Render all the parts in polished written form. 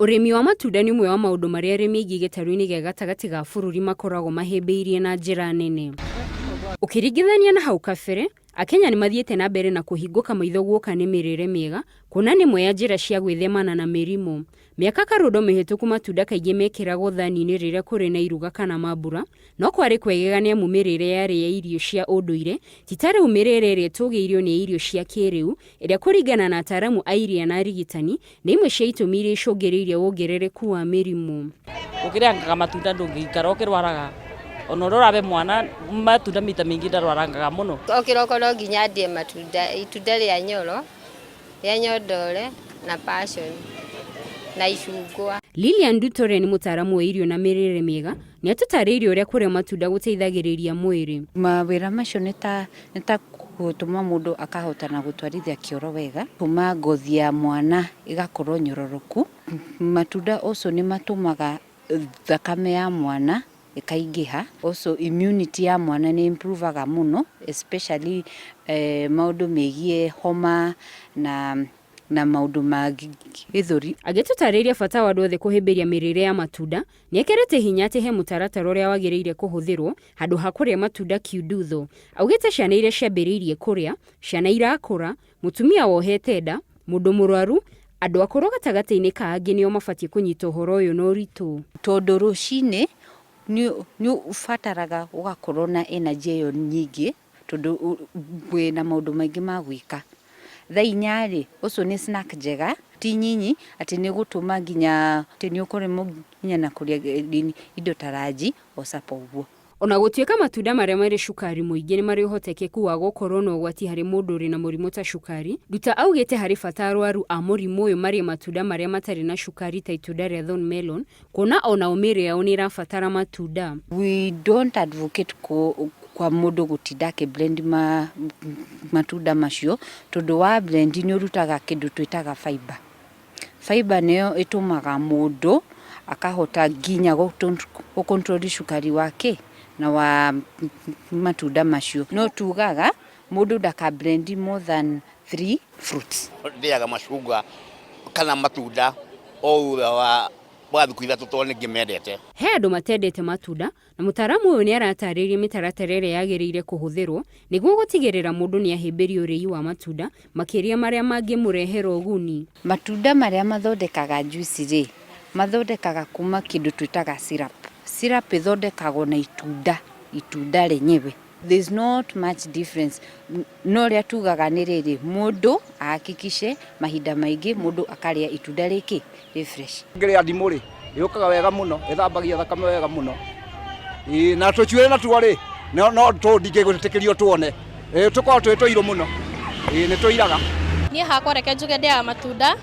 Ũrĩmi wa matunda nĩ ũmwe wa maũndũ marĩa arĩmi aingĩ gĩtarũ-inĩ gĩa gatagatĩ ga bũrũri makoragwo mahĩmbĩirie na njĩra nene. Ũkĩringithania na hau kabere, Akenya nĩ mathiĩte na mbere na kũhingũka maitho guoka nĩ mĩrĩre mĩega, kuona nĩ ĩmwe ya njĩra cia gwĩthemana na mĩrimũ. Mĩaka karũndo mĩhĩtũku matunda kaingĩ mekĩragwo thani-inĩ rĩrĩa kũrĩ na iruga kana mambura, no kwarĩ kwegega nĩ amu mĩrĩre yarĩ ya irio cia ũndũire, ti ta rĩu mĩrĩre ĩrĩa ĩtũgĩirio nĩ ya irio cia kĩrĩu, ĩrĩa kũringana na ataaramu a iria na arigitani, nĩ imwe cia itũmi iria icũngĩrĩirie wongerereku wa mĩrimũ. Ũkĩrĩangaga matunda ndũngĩikara ũkĩrwaraga ona ũrĩa ũrabe mwana matunda maita maingĩ ndarwarangaga mũno. O kĩroko no nginya ndĩe matunda, itunda rĩa nyoro, rĩa nyondore na passion na icungwa. Lilian Ndutore nĩ mũtaaramu wa irio na mĩrĩre mĩega, nĩ atũtarĩirie ũrĩa kũrĩa matunda gũteithagĩrĩria mwĩrĩ. Mawĩra macio nĩ ta nĩ ta gũtũma mũndũ akahota na gũtwarithia kĩoro wega, gũtũma ngothi ya mwana ĩgakorwo nyororoku. Matunda also nĩ matũmaga thakame ya mwana ĩkaingĩha. Also immunity ya mwana nĩ improve aga mũno especially maũndũ megiĩ homa na na maũndũ ma gĩthũri. Agĩtũtarĩria bata wa andũ othe kũhĩmbĩria mĩrĩre ya matunda, nĩekĩrĩte hinya atĩ he mũtaratara ũrĩa wagĩrĩire kũhũthĩrwo handũ ha kũrĩa matunda kiundutho. Augĩte ciana iria ciambĩrĩirie kũrĩa, ciana irakũra, mũtumia wohete nda, mũndũ mũrwaru, andũ akũrũ gatagatĩ-inĩ ka angĩ nĩo mabatiĩ kũnyita ũhoro ũyũ na ũritũ. Tondũ rũcinĩ nĩ ũbataraga ũgakorwo na energy ĩyo nyingĩ tondũ wĩna maũndũ maingĩ ma gwĩka. Thaa inya rĩ, ũcio nĩ snack njega, ti nyinyi atĩ nĩ ĩgũtũma nginya atĩ nĩ ũkũremwo nginya na kũrĩa indo ta ranji o supper ũguo. Ona gũtuĩka matunda marĩa marĩ cukari mũingĩ nĩ marĩ ũhotekeku wa gũkorwo na ũgwati harĩ mũndũ ũrĩ na mũrimũ ta cukari, Nduta augĩte harĩ bata arwaru a mũrimũ ũyũ marĩe matunda marĩa matarĩ na cukari ta itunda rĩa thorn melon, kuona onao mĩĩrĩ yao nĩ ĩrabatara matunda. We don't advocate kwa mũndũ gũtinda akĩ blend matunda macio, tondũ wa blend nĩ ũrutaga kĩndũ twĩtaga fibre. Fibre nĩyo ĩtũmaga mũndũ akahota nginya gũ control cukari wake na wa matunda macio. No tugaga mũndũ ndaka blend more than 3 fruits. Ndĩaga macungwa kana matunda o thutha wa wa thikũ 3 tondũ nĩ ngĩmendete. He andũ matendete matunda, na mũtaaramu ũyũ nĩ aratarĩria mĩtaratara ĩrĩa yagĩrĩire kũhũthĩrwo nĩguo gũtigĩrĩra mũndũ nĩ ahĩmbĩria ũrĩi wa matunda, makĩria marĩa mangĩmũrehera ũguni. Matunda marĩa mathondekaga juice rĩ, mathondekaga kuma kĩndũ twĩtaga syrup. Syrup ĩthondekagwo na itunda, itunda rĩenyewe. There's not much difference no ũrĩa tugaga nĩ rĩrĩ, mũndũ ahakikishe mahinda maingĩ mũndũ akarĩa itunda rĩkĩ rĩ fresh. Ngĩrĩa ndimũ rĩ, yũkaga wega mũno, ĩthambagia thakame wega mũno. Ĩĩ na tũcuĩrĩ natuo rĩ, no no ndingĩgwĩtĩkĩrio tuone. Ĩĩ tũkoragwo twĩ tũirũ mũno. Ĩĩ nĩ tũiraga. Niĩ hakwa reke njuge ndĩaga matunda,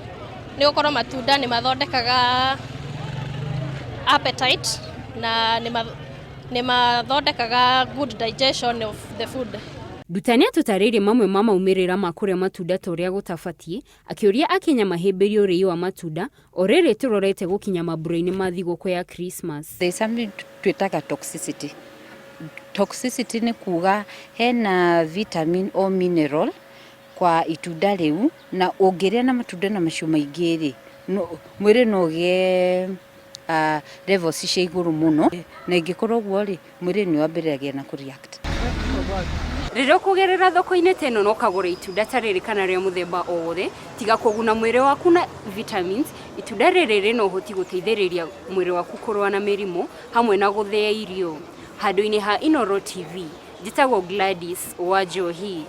nĩ gũkorwo matunda nĩ mathondekaga appetite na nĩ mathondekaga good digestion of the food. Nduta nĩ atũtarĩirie mamwe ma maumĩrĩra ma kũrĩa matunda ta ũrĩa gũtabatiĩ, akĩũria Akenya mahĩmbĩrie ũrĩi wa matunda o rĩrĩ tũrorete gũkinya mambura-inĩ ma thigũkũ ya Christmas. There is something twĩtaga toxicity. Toxicity nĩ kuga hena vitamin or mineral kwa itunda rĩu na ũngĩrĩa na matunda na macio maingĩ rĩ, mwĩrĩ no ũgĩe levels cia igũrũ mũno na ingĩkorwo ũguo rĩ, mwĩrĩ nĩ wambĩrĩragia na kũ react. Rĩrĩa ũkũgerera thoko-inĩ ta ĩno na ũkagũra itunda ta rĩrĩ kana rĩa mũthemba o wothe, tiga kũguna mwĩrĩ waku na vitamins, itunda rĩrĩ rĩna ũhoti gũteithĩrĩria mwĩrĩ waku kũrũa na mĩrimũ hamwe na gũthĩa irio. Handũ-inĩ ha Inooro TV, njĩtagwo Gladys wa Njohi.